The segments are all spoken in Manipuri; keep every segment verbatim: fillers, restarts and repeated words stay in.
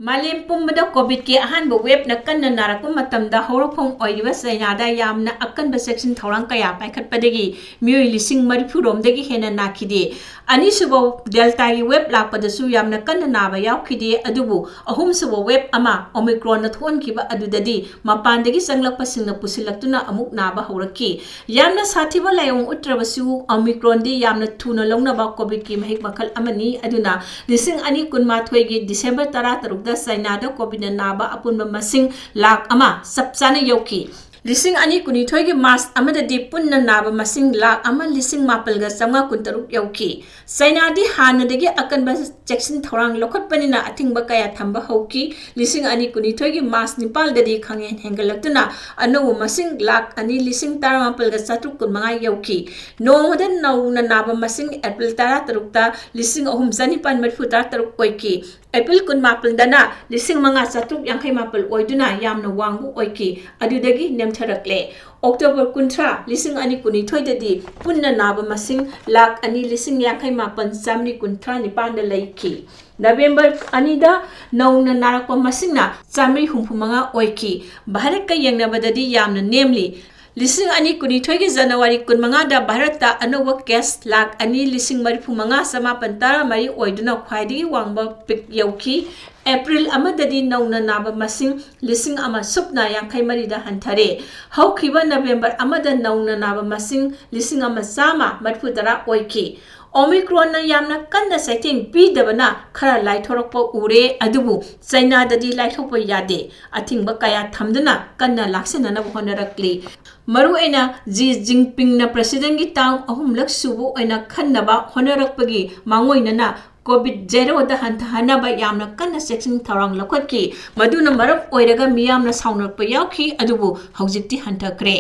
ꯃꯥꯂꯦꯝ ꯄꯨꯝꯕꯗ ꯀꯣꯚꯤꯗꯀꯤ ꯑꯍꯥꯟꯕ ꯋꯦꯕꯅ ꯀꯟꯅ ꯅꯥꯔꯛꯄ ꯃꯇꯝꯗ, ꯍꯧꯔꯛꯐꯝ ꯑꯣꯏꯔꯤꯕ ꯆꯩꯅꯥꯗ ꯌꯥꯝꯅ ꯑꯀꯟꯕ ꯆꯦꯛꯁꯤꯟ ꯊꯧꯔꯥꯡ ꯀꯌꯥ ꯄꯥꯏꯈꯠꯄꯗꯒꯤ ꯃꯤꯑꯣꯏ ꯂꯤꯁꯤꯡ ꯃꯔꯤꯐꯨ ꯔꯣꯝꯗꯒꯤ ꯍꯦꯟꯅ ꯅꯥꯈꯤꯗꯦ꯫ ꯑꯅꯤꯁꯨꯕ ꯗꯦꯜꯇꯥꯒꯤ ꯋꯦꯕ ꯂꯥꯛꯄꯗꯁꯨ ꯌꯥꯝꯅ ꯀꯟꯅ ꯅꯥꯕ ꯌꯥꯎꯈꯤꯗꯦ, ꯑꯗꯨꯕꯨ ꯑꯍꯨꯝꯁꯨꯕ ꯋꯦꯕ ꯑꯃ ꯑꯣꯃꯤꯀ꯭ꯔꯣꯟꯅ ꯊꯣꯛꯍꯟꯈꯤꯕ ꯑꯗꯨꯗꯗꯤ ꯃꯄꯥꯟꯗꯒꯤ ꯆꯪꯂꯛꯄꯁꯤꯡꯅ ꯄꯨꯁꯤꯜꯂꯛꯇꯨꯅ ꯑꯃꯨꯛ ꯅꯥꯕ ꯍꯧꯔꯛꯈꯤ꯫ ꯌꯥꯝꯅ ꯁꯥꯊꯤꯕ ꯂꯥꯏꯑꯣꯡ ꯎꯠꯇ꯭ꯔꯕꯁꯨ, ꯑꯣꯃꯤꯀ꯭ꯔꯣꯟꯗꯤ ꯌꯥꯝꯅ ꯊꯨꯅ ꯂꯧꯅꯕ ꯀꯣꯚꯤꯗꯀꯤ ꯃꯍꯤꯛ ꯃꯈꯜ ꯑꯃꯅꯤ꯫ ꯑꯗꯨꯅ ꯂꯤꯁꯤꯡ ꯑꯅꯤ ꯀꯨꯟꯃꯥꯊꯣꯏꯒꯤ ꯗꯤꯁꯦꯝꯕꯔ ꯇꯔꯥꯇꯔꯨꯛꯇ ꯆꯥꯏꯅꯥꯗ ꯀꯣꯚꯤꯗꯅ ꯅꯥꯕ ꯑꯄꯨꯟꯕ ꯃꯁꯤꯡ ꯂꯥꯈ ꯑꯃ ꯆꯞ ꯆꯥꯅ ꯌꯧꯈꯤ꯫ ꯂꯤꯁꯤꯡ ꯑꯅꯤ ꯀꯨꯟꯅꯤꯊꯣꯏꯒꯤ ꯃꯥꯔꯆ ꯑꯃꯗꯗꯤ ꯄꯨꯟꯅ ꯅꯥꯕ ꯃꯁꯤꯡ ꯂꯥꯈ ꯑꯃ ꯂꯤꯁꯤꯡ ꯃꯥꯄꯜꯒ ꯆꯥꯝꯃꯉꯥ ꯀꯨꯟꯇꯔꯨꯛ ꯌꯧꯈꯤ꯫ ꯆꯥꯏꯅꯥꯗꯤ ꯍꯥꯟꯅꯗꯒꯤ ꯑꯀꯟꯕ ꯆꯦꯛꯁꯤꯟ ꯊꯧꯔꯥꯡ ꯂꯧꯈꯠꯄꯅꯤꯅ ꯑꯊꯤꯡꯕ ꯀꯌꯥ ꯊꯝꯕ ꯍꯧꯈꯤ꯫ ꯂꯤꯁꯤꯡ ꯑꯅꯤ ꯀꯨꯟꯅꯤꯊꯣꯏꯒꯤ ꯃꯥꯔꯆ ꯅꯤꯄꯥꯜꯗꯗꯤ ꯈꯪꯍꯦꯟ ꯍꯦꯟꯒꯠꯂꯛꯇꯨꯅ ꯑꯅꯧꯕ ꯃꯁꯤꯡ ꯂꯥꯈ ꯑꯅꯤ ꯂꯤꯁꯤꯡ ꯇꯔꯥꯃꯥꯄꯜꯒ ꯆꯥꯇ꯭ꯔꯨꯛ ꯀꯨꯟꯃꯉꯥ ꯌꯧꯈꯤ꯫ ꯅꯣꯡꯃꯗ ꯅꯧꯅ ꯅꯥꯕ ꯃꯁꯤꯡ ꯑꯦꯄ꯭ꯔꯤꯜ ꯇꯔꯥꯇꯔꯨꯛꯇ ꯂꯤꯁꯤꯡ ꯑꯍꯨꯝ ꯆꯅꯤꯄꯥꯜ ꯃꯔꯤꯐꯨ ꯇꯔꯥꯇꯔꯨꯛ ꯑꯣꯏꯈꯤ꯫ ꯑꯦꯄ꯭ꯔꯤꯜ ꯀꯨꯟꯃꯥꯄꯜꯗꯅ ꯂꯤꯁꯤꯡ ꯃꯉꯥ ꯆꯥꯇ꯭ꯔꯨꯛ ꯌꯥꯡꯈꯩ ꯃꯥꯄꯜ ꯑꯣꯏꯗꯨꯅ ꯌꯥꯝꯅ ꯋꯥꯡꯕ ꯑꯣꯏꯈꯤ꯫ ꯑꯗꯨꯗꯒꯤ ꯅꯦꯝꯊꯔꯛꯂꯦ꯫ ꯑꯣꯛꯇꯣꯕꯔ ꯀꯨꯟꯊ꯭ꯔꯥ, ꯂꯤꯁꯤꯡ ꯑꯅꯤ ꯀꯨꯟꯅꯤꯊꯣꯏꯗꯗꯤ ꯄꯨꯟꯅ ꯅꯥꯕ ꯃꯁꯤꯡ ꯂꯥꯈ ꯑꯅꯤ ꯂꯤꯁꯤꯡ ꯌꯥꯡꯈꯩ ꯃꯥꯄꯜ ꯆꯥꯃꯔꯤ ꯀꯨꯟꯊ꯭ꯔꯥ ꯅꯤꯄꯥꯟꯗ ꯂꯩꯈꯤ꯫ ꯅꯕꯦꯝꯕꯔ ꯑꯅꯤꯗ ꯅꯧꯅ ꯅꯥꯔꯛꯄ ꯃꯁꯤꯡꯅ ꯆꯥꯃꯔꯤ ꯍꯨꯝꯐꯨ ꯃꯉꯥ ꯑꯣꯏꯈꯤ꯫ ꯚꯥꯔꯠꯀ ꯌꯦꯡꯅꯕꯗꯗꯤ ꯌꯥꯝꯅ ꯅꯦꯝꯂꯤ꯫ ꯂꯤꯁꯤꯡ ꯑꯅꯤ ꯀꯨꯟꯅꯤꯊꯣꯏꯒꯤ ꯖꯅꯋꯥꯔꯤ ꯀꯨꯟꯃꯉꯥꯗ ꯚꯥꯔꯠꯇ ꯑꯅꯧꯕ ꯀꯦꯁ ꯂꯥꯈ ꯑꯅꯤ ꯂꯤꯁꯤꯡ ꯃꯔꯤꯐꯨ ꯃꯉꯥ ꯆꯃꯥꯄꯜ ꯇꯔꯥꯃꯔꯤ ꯑꯣꯏꯗꯨꯅ ꯈ꯭ꯋꯥꯏꯗꯒꯤ ꯋꯥꯡꯕ ꯄꯤꯛ ꯌꯧꯈꯤ꯫ ꯑꯦꯄ꯭ꯔꯤꯜ ꯑꯃꯗꯗꯤ ꯅꯧꯅ ꯅꯥꯕ ꯃꯁꯤꯡ ꯂꯤꯁꯤꯡ ꯑꯃ ꯁꯨꯞꯅ ꯌꯥꯡꯈꯩ ꯃꯔꯤꯗ ꯍꯟꯊꯔꯦ꯫ ꯍꯧꯈꯤꯕ ꯅꯕꯦꯝꯕꯔ ꯑꯃꯗ ꯅꯧꯅ ꯅꯥꯕ ꯃꯁꯤꯡ ꯂꯤꯁꯤꯡ ꯑꯃ ꯆꯥꯝꯃ ꯃꯔꯤꯐꯨ ꯇꯔꯥ ꯑꯣꯏꯈꯤ꯫ ꯑꯣꯃꯤꯀ꯭ꯔꯣꯟꯅ ꯌꯥꯝꯅ ꯀꯟꯅ ꯆꯩꯊꯦꯡ ꯄꯤꯗꯕꯅ ꯈꯔ ꯂꯥꯏꯊꯣꯔꯛꯄ ꯎꯔꯦ, ꯑꯗꯨꯕꯨ ꯆꯩꯅꯥꯗꯗꯤ ꯂꯥꯏꯊꯣꯛꯄ ꯌꯥꯗꯦ꯫ ꯑꯊꯤꯡꯕ ꯀꯌꯥ ꯊꯝꯗꯨꯅ ꯀꯟꯅ ꯂꯥꯛꯁꯤꯟꯅꯅꯕ ꯍꯣꯠꯅꯔꯛꯂꯤ꯫ ꯃꯔꯨꯑꯣꯏꯅ ꯖꯤ ꯖꯤꯟꯄꯤꯡꯅ ꯄ꯭ꯔꯁꯤꯗꯦꯟꯒꯤ ꯇꯥꯝ ꯑꯍꯨꯝꯂꯛ ꯁꯨꯕ ꯑꯣꯏꯅ ꯈꯟꯅꯕ ꯍꯣꯠꯅꯔꯛꯄꯒꯤ ꯃꯥꯡꯑꯣꯏꯅꯅ ꯀꯣꯚꯤꯗ ꯖꯦꯔꯣꯗ ꯍꯟꯊꯍꯟꯅꯕ ꯌꯥꯝꯅ ꯀꯟꯅ ꯆꯦꯛꯁꯤꯟ ꯊꯧꯔꯥꯡ ꯂꯧꯈꯠꯈꯤ꯫ ꯃꯗꯨꯅ ꯃꯔꯝ ꯑꯣꯏꯔꯒ ꯃꯤꯌꯥꯝꯅ ꯁꯥꯎꯅꯔꯛꯄ ꯌꯥꯎꯈꯤ, ꯑꯗꯨꯕꯨ ꯍꯧꯖꯤꯛꯇꯤ ꯍꯟꯊꯈ꯭ꯔꯦ꯫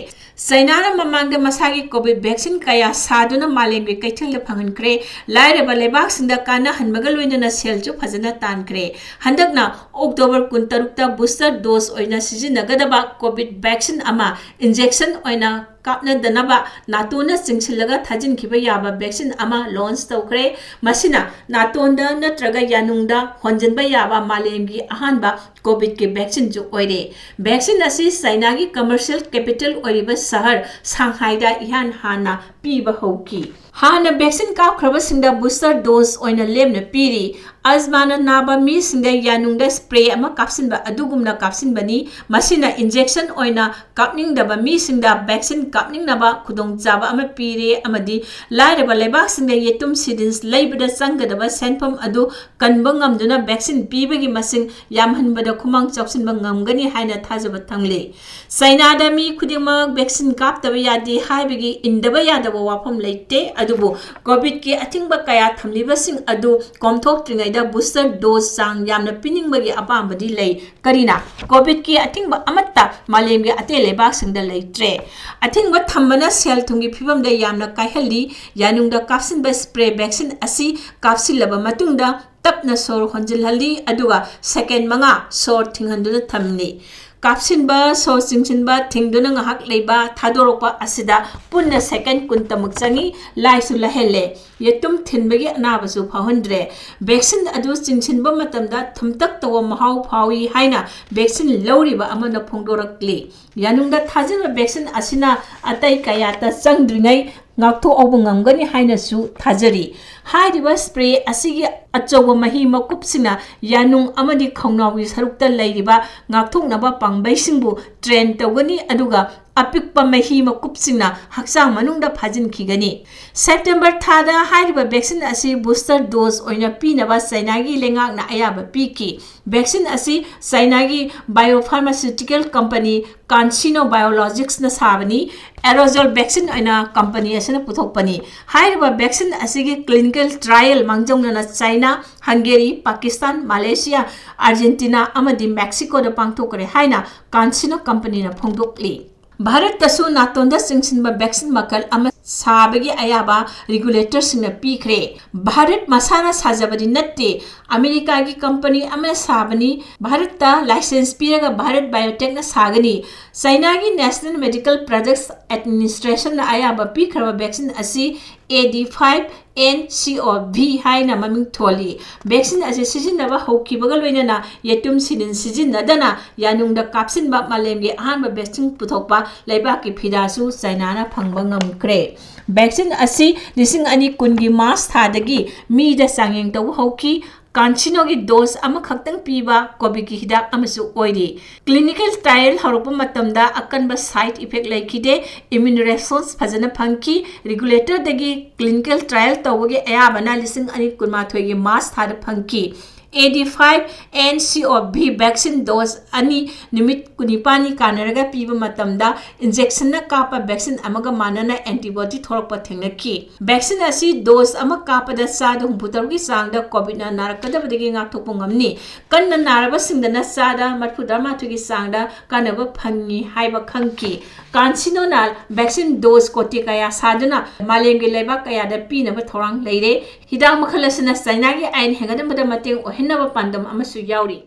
ꯆꯩꯅꯥꯅ ꯃꯃꯥꯡꯗ ꯃꯁꯥꯒꯤ ꯀꯣꯚꯤꯗ ꯚꯦꯛꯁꯤꯟ ꯀꯌꯥ ꯁꯥꯗꯨꯅ ꯃꯥꯂꯦꯝꯒꯤ ꯀꯩꯊꯦꯜꯗ ꯐꯪꯍꯟꯈ꯭ꯔꯦ꯫ ꯂꯥꯏꯔꯕ ꯂꯩꯕꯥꯛꯁꯤꯡꯗ ꯀꯥꯟꯅꯍꯟꯕꯒ ꯂꯣꯏꯅꯅ ꯁꯦꯜꯁꯨ ꯐꯖꯅ ꯇꯥꯟꯈ꯭ꯔꯦ꯫ ꯍꯟꯗꯛꯅ ꯑꯣꯛꯇꯣꯕꯔ ꯀꯨꯟꯇꯔꯨꯛꯇ ꯕꯨꯁꯇꯔ ꯗꯣꯁ ꯑꯣꯏꯅ ꯁꯤꯖꯤꯟꯅꯒꯗꯕ ꯀꯣꯚꯤꯗ ꯚꯦꯛꯁꯤꯟ ꯑꯃ ꯏꯟꯖꯦꯛꯁꯟ ꯑꯣꯏꯅ ꯀꯥꯞꯅꯗꯅꯕ ꯅꯥꯇꯣꯟꯅ ꯆꯤꯡꯁꯤꯜꯂꯒ ꯊꯥꯖꯤꯟꯈꯤꯕ ꯌꯥꯕ vaccine ꯑꯃ launch ꯇꯧꯈ꯭ꯔꯦ꯫ ꯃꯁꯤꯅ ꯅꯥꯇꯣꯟꯗ ꯅꯠꯇ꯭ꯔꯒ ꯌꯥꯅꯨꯡꯗ ꯍꯣꯟꯖꯤꯟꯕ ꯌꯥꯕ ꯃꯥꯂꯦꯝꯒꯤ ꯑꯍꯥꯟꯕ COVIDꯀꯤ vaccineꯁꯨ ꯑꯣꯏꯔꯦ꯫ Vaccine ꯑꯁꯤ ꯆꯥꯏꯅꯥꯒꯤ commercial capital ꯑꯣꯏꯔꯤꯕ ꯁꯍꯔ ꯁꯥꯡꯍꯥꯏꯗ ꯏꯍꯥꯟ ꯍꯥꯟꯅ ꯄꯤꯕ ꯍꯧꯈꯤ꯫ ꯍꯥꯟꯅ vaccine ꯀꯥꯞꯈ꯭ꯔꯕꯁꯤꯡꯗ booster dose ꯑꯣꯏꯅ ꯂꯦꯝꯅ ꯄꯤꯔꯤ꯫ Asthmaꯅ ꯅꯥꯕ ꯃꯤꯁꯤꯡꯗ ꯌꯥꯅꯨꯡꯗ spray ꯑꯃ ꯀꯥꯞꯁꯤꯟꯕ ꯑꯗꯨꯒꯨꯝꯅ ꯀꯥꯞꯁꯤꯟꯕꯅꯤ꯫ ꯃꯁꯤꯅ injection ꯑꯣꯏꯅ ꯀꯥꯞꯅꯤꯡꯗꯕ ꯃꯤꯁꯤꯡꯗ vaccine ꯀꯥꯞꯅꯤꯡꯅꯕ ꯈꯨꯗꯣꯡꯆꯥꯕ ꯑꯃ ꯄꯤꯔꯦ ꯑꯃꯗꯤ ꯂꯥꯏꯔꯕ ꯂꯩꯕꯥꯛꯁꯤꯡꯗ ꯌꯦꯇꯨꯝ syringe ꯂꯩꯕꯗ ꯆꯪꯒꯗꯕ ꯁꯦꯟꯐꯝ ꯑꯗꯨ ꯀꯟꯕ ꯉꯝꯗꯨꯅ vaccine ꯄꯤꯕꯒꯤ ꯃꯁꯤꯡ ꯌꯥꯝꯍꯟꯕꯗ ꯈꯨꯃꯥꯡ ꯆꯥꯎꯁꯤꯟꯕ ꯉꯝꯒꯅꯤ ꯍꯥꯏꯅ ꯊꯥꯖꯕ ꯊꯝꯂꯤ꯫ ꯆꯥꯏꯅꯥꯗ ꯃꯤ ꯈꯨꯗꯤꯡꯃꯛ vaccine ꯀꯥꯞꯇꯕ ꯌꯥꯗꯦ ꯍꯥꯏꯕꯒꯤ ꯏꯟꯗꯕ ꯌꯥꯗꯕ ꯋꯥꯐꯝ ꯂꯩꯇꯦ, ꯑꯗꯨꯕꯨ COVIDꯀꯤ ꯑꯊꯤꯡꯕ ꯀꯌꯥ ꯊꯝꯂꯤꯕꯁꯤꯡ ꯑꯗꯨ ꯀꯣꯝꯊꯣꯛꯇ꯭ꯔꯤꯉꯩꯗ booster dose ꯆꯥꯡ ꯌꯥꯝꯅ ꯄꯤꯅꯤꯡꯕꯒꯤ ꯑꯄꯥꯝꯕꯗꯤ ꯂꯩ꯫ ꯀꯔꯤꯅ? COVIDꯀꯤ ꯑꯊꯤꯡꯕ ꯑꯃꯠꯇ ꯃꯥꯂꯦꯝꯒꯤ ꯑꯇꯩ ꯂꯩꯕꯥꯛꯁꯤꯡꯗ ꯂꯩꯇ꯭ꯔꯦ꯫ ꯑꯊꯤꯡꯕ ꯊꯝꯕꯅ ꯁꯦꯜ ꯊꯨꯝꯒꯤ ꯐꯤꯕꯝꯗ ꯌꯥꯝꯅ ꯀꯥꯏꯍꯜꯂꯤ꯫ ꯌꯥꯅꯨꯡꯗ ꯀꯥꯞꯁꯤꯟꯕ spray vaccine ꯑꯁꯤ ꯀꯥꯞꯁꯤꯜꯂꯕ ꯃꯇꯨꯡꯗ ꯇꯞꯅ ꯁꯣꯔ ꯍꯣꯟꯖꯤꯜꯍꯜꯂꯤ, ꯑꯗꯨꯒ second ꯃꯉꯥ ꯁꯣꯔ ꯊꯤꯡꯍꯟꯗꯨꯅ ꯊꯝꯂꯤ꯫ ꯀꯥꯞꯁꯤꯟꯕ, ꯁꯣꯔ ꯆꯤꯡꯁꯤꯟꯕ, ꯊꯤꯡꯗꯨꯅ ꯉꯥꯏꯍꯥꯛ ꯂꯩꯕ, ꯊꯥꯗꯣꯔꯛꯄ ꯑꯁꯤꯗ ꯄꯨꯟꯅ second ꯀꯨꯟꯇꯃꯨꯛ ꯆꯪꯏ꯫ ꯂꯥꯏꯁꯨ ꯂꯥꯏꯍꯜꯂꯦ꯫ ꯌꯦꯇꯨꯝ ꯊꯤꯟꯕꯒꯤ ꯑꯅꯥꯕꯁꯨ ꯐꯥꯎꯍꯟꯗ꯭ꯔꯦ꯫ Vaccine ꯑꯗꯨ ꯆꯤꯡꯁꯤꯟꯕ ꯃꯇꯝꯗ ꯊꯨꯝꯇꯛ ꯇꯧꯕ ꯃꯍꯥꯎ ꯐꯥꯎꯏ ꯍꯥꯏꯅ vaccine ꯂꯧꯔꯤꯕ ꯑꯃꯅ ꯐꯣꯡꯗꯣꯔꯛꯂꯤ꯫ ꯌꯥꯅꯨꯡꯗ ꯊꯥꯖꯤꯟꯕ vaccine ꯑꯁꯤꯅ ꯑꯇꯩ ꯀꯌꯥꯇ ꯆꯪꯗ꯭ꯔꯤꯉꯩ ꯉꯥꯛꯊꯣꯛꯍꯧꯕ ꯉꯝꯒꯅꯤ ꯍꯥꯏꯅꯁꯨ ꯊꯥꯖꯔꯤ꯫ ꯍꯥꯏꯔꯤꯕ spray ꯑꯁꯤꯒꯤ ꯑꯆꯧꯕ ꯃꯍꯤ ꯃꯀꯨꯞꯁꯤꯡꯅ ꯌꯥꯅꯨꯡ ꯑꯃꯗꯤ ꯈꯧꯅꯥꯎꯒꯤ ꯁꯔꯨꯛꯇ ꯂꯩꯔꯤꯕ ꯉꯥꯛꯊꯣꯛꯅꯕ ꯄꯥꯝꯕꯩꯁꯤꯡꯕꯨ train ꯇꯧꯒꯅꯤ, ꯑꯗꯨꯒ ꯑꯄꯤꯛꯄ ꯃꯍꯤ ꯃꯀꯨꯞꯁꯤꯡꯅ ꯍꯛꯆꯥꯡ ꯃꯅꯨꯡꯗ ꯐꯥꯖꯤꯟꯈꯤꯒꯅꯤ꯫ September ꯊꯥꯗ ꯍꯥꯏꯔꯤꯕ vaccine ꯑꯁꯤ booster dose ꯑꯣꯏꯅ ꯄꯤꯅꯕ ꯆꯥꯏꯅꯥꯒꯤ ꯂꯩꯉꯥꯛꯅ ꯑꯌꯥꯕ ꯄꯤꯈꯤ꯫ Vaccine ꯑꯁꯤ ꯆꯥꯏꯅꯥꯒꯤ biopharmaceutical company CanSino Biologicsꯅ ꯁꯥꯕꯅꯤ꯫ Aerosol vaccine ꯑꯣꯏꯅ company ꯑꯁꯤꯅ ꯄꯨꯊꯣꯛꯄꯅꯤ꯫ ꯍꯥꯏꯔꯤꯕ vaccine ꯑꯁꯤꯒꯤ clinical trial ꯃꯥꯡꯖꯧꯅꯅ ꯆꯥꯏꯅꯥ, ꯍꯪꯒꯦꯔꯤ, ꯄꯥꯀꯤꯁꯇꯥꯟ, ꯃꯥꯂꯦꯁꯤꯌꯥ, ꯑꯥꯔꯖꯦꯟꯇꯤꯅꯥ ꯑꯃꯗꯤ ꯃꯦꯛꯁꯤꯀꯣꯗ ꯄꯥꯡꯊꯣꯛꯈ꯭ꯔꯦ ꯍꯥꯏꯅ CanSino companyꯅ ꯐꯣꯡꯗꯣꯛꯂꯤ꯫ ꯚꯥꯔꯠꯇꯁꯨ ꯅꯥꯇꯣꯟꯗ ꯆꯤꯡꯁꯤꯟꯕ vaccine ꯃꯈꯜ ꯑꯃ ꯁꯥꯕꯒꯤ ꯑꯌꯥꯕ ꯔꯤꯒꯨꯂꯦꯇꯔꯁꯤꯡꯅ ꯄꯤꯈ꯭ꯔꯦ꯫ ꯚꯥꯔꯠ ꯃꯁꯥꯅ ꯁꯥꯖꯕꯗꯤ ꯅꯠꯇꯦ, ꯑꯃꯦꯔꯤꯀꯥꯒꯤ ꯀꯝꯄꯅꯤ ꯑꯃꯅ ꯁꯥꯕꯅꯤ꯫ ꯚꯥꯔꯠꯇ ꯂꯥꯏꯁꯦꯟꯁ ꯄꯤꯔꯒ ꯚꯥꯔꯠ ꯕꯥꯏꯑꯣꯇꯦꯛꯅ ꯁꯥꯒꯅꯤ꯫ ꯆꯥꯏꯅꯥꯒꯤ National Medical Products Administrationꯅ ꯑꯌꯥꯕ ꯄꯤꯈ꯭ꯔꯕ ꯚꯦꯛꯁꯤꯟ ꯑꯁꯤ A D five N C O V ꯍꯥꯏꯅ ꯃꯃꯤꯡ ꯊꯣꯜꯂꯤ꯫ ꯚꯦꯛꯁꯤꯟ ꯑꯁꯤ ꯁꯤꯖꯤꯟꯅꯕ ꯍꯧꯈꯤꯕꯒ ꯂꯣꯏꯅꯅ ꯌꯦꯇꯨꯝ ꯁꯤꯔꯤꯟ ꯁꯤꯖꯤꯟꯅꯗꯅ ꯌꯥꯅꯨꯡꯗ ꯀꯥꯞꯁꯤꯟꯕ ꯃꯥꯂꯦꯝꯒꯤ ꯑꯍꯥꯟꯕ ꯚꯦꯛꯁꯤꯟ ꯄꯨꯊꯣꯛꯄ ꯂꯩꯕꯥꯛꯀꯤ ꯐꯤꯗꯥꯁꯨ ꯆꯥꯏꯅꯥꯅ ꯐꯪꯕ ꯉꯝꯈ꯭ꯔꯦ꯫ ꯚꯦꯛꯁꯤꯟ ꯑꯁꯤ ꯂꯤꯁꯤꯡ ꯑꯅꯤ ꯀꯨꯟꯒꯤ ꯃꯥꯔꯆ ꯊꯥꯗꯒꯤ ꯃꯤꯗ ꯆꯥꯡꯌꯦꯡ ꯇꯧꯕ ꯍꯧꯈꯤ꯫ ꯀꯥꯟꯁꯤꯅꯣꯒꯤ ꯗꯣꯁ ꯑꯃꯈꯛꯇꯪ ꯄꯤꯕ ꯀꯣꯚꯤꯗꯀꯤ ꯍꯤꯗꯥꯛ ꯑꯃꯁꯨ ꯑꯣꯏꯔꯤ꯫ ꯀ꯭ꯂꯤꯅꯤꯀꯦꯜ ꯇ꯭ꯔꯥꯏꯌꯦꯜ ꯍꯧꯔꯛꯄ ꯃꯇꯝꯗ ꯑꯀꯟꯕ ꯁꯥꯏꯠ ꯏꯐꯦꯛ ꯂꯩꯈꯤꯗꯦ꯫ ꯏꯝꯃ꯭ꯌꯨꯟ ꯔꯦꯁꯄꯣꯟꯁ ꯐꯖꯅ ꯐꯪꯈꯤ꯫ ꯔꯤꯒꯨꯂꯦꯇꯔꯗꯒꯤ ꯀ꯭ꯂꯤꯅꯤꯀꯦꯜ ꯇ꯭ꯔꯥꯏꯌꯦꯜ ꯇꯧꯕꯒꯤ ꯑꯌꯥꯕꯅ ꯂꯤꯁꯤꯡ ꯑꯅꯤ ꯀꯨꯟꯃꯥꯊꯣꯏꯒꯤ ꯃꯥꯔꯆ ꯊꯥꯗ ꯐꯪꯈꯤ꯫ A D five N C O V vaccine dose ꯑꯅꯤ ꯅꯨꯃꯤꯠ ꯀꯨꯟꯅꯤꯄꯥꯜꯅꯤ ꯀꯥꯟꯅꯔꯒ ꯄꯤꯕ ꯃꯇꯝꯗ ꯏꯟꯖꯦꯛꯁꯟꯅ ꯀꯥꯞꯄ ꯚꯦꯛꯁꯤꯟ ꯑꯃꯒ ꯃꯥꯟꯅꯅ ꯑꯦꯟꯇꯤꯕꯣꯗꯤ ꯊꯣꯛꯂꯛꯄ ꯊꯦꯡꯅꯈꯤ꯫ ꯚꯦꯛꯁꯤꯟ ꯑꯁꯤ ꯗꯣꯁ ꯑꯃ ꯀꯥꯞꯄꯗ ꯆꯥꯗ ꯍꯨꯝꯐꯨ ꯇꯔꯨꯛꯀꯤ ꯆꯥꯡꯗ ꯀꯣꯚꯤꯗꯅ ꯅꯥꯔꯛꯀꯗꯕꯗꯒꯤ ꯉꯥꯛꯊꯣꯛꯄ ꯉꯝꯅꯤ꯫ ꯀꯟꯅ ꯅꯥꯔꯕꯁꯤꯡꯗꯅ ꯆꯥꯗ ꯃꯔꯤꯐꯨ ꯇꯔꯥꯃꯥꯊꯣꯏꯒꯤ ꯆꯥꯡꯗ ꯀꯥꯟꯅꯕ ꯐꯪꯉꯤ ꯍꯥꯏꯕ ꯈꯪꯈꯤ꯫ ꯀꯥꯟꯁꯤꯅꯣꯅ ꯚꯦꯛꯁꯤꯟ ꯗꯣꯁ ꯀꯣꯇꯤ ꯀꯌꯥ ꯁꯥꯗꯨꯅ ꯃꯥꯂꯦꯝꯒꯤ ꯂꯩꯕꯥꯛ ꯀꯌꯥꯗ ꯄꯤꯅꯕ ꯊꯧꯔꯥꯡ ꯂꯩꯔꯦ꯫ ꯍꯤꯗꯥꯛ ꯃꯈꯜ ꯑꯁꯤꯅ ꯆꯥꯏꯅꯥꯒꯤ ꯑꯥꯏꯟ ꯍꯦꯟꯒꯠꯍꯟꯕꯗ ꯃꯇꯦꯡ ꯑꯣꯏꯍꯟꯅꯕ ꯄꯥꯟꯗꯝ ꯑꯃꯁꯨ ꯌꯥꯎꯔꯤ꯫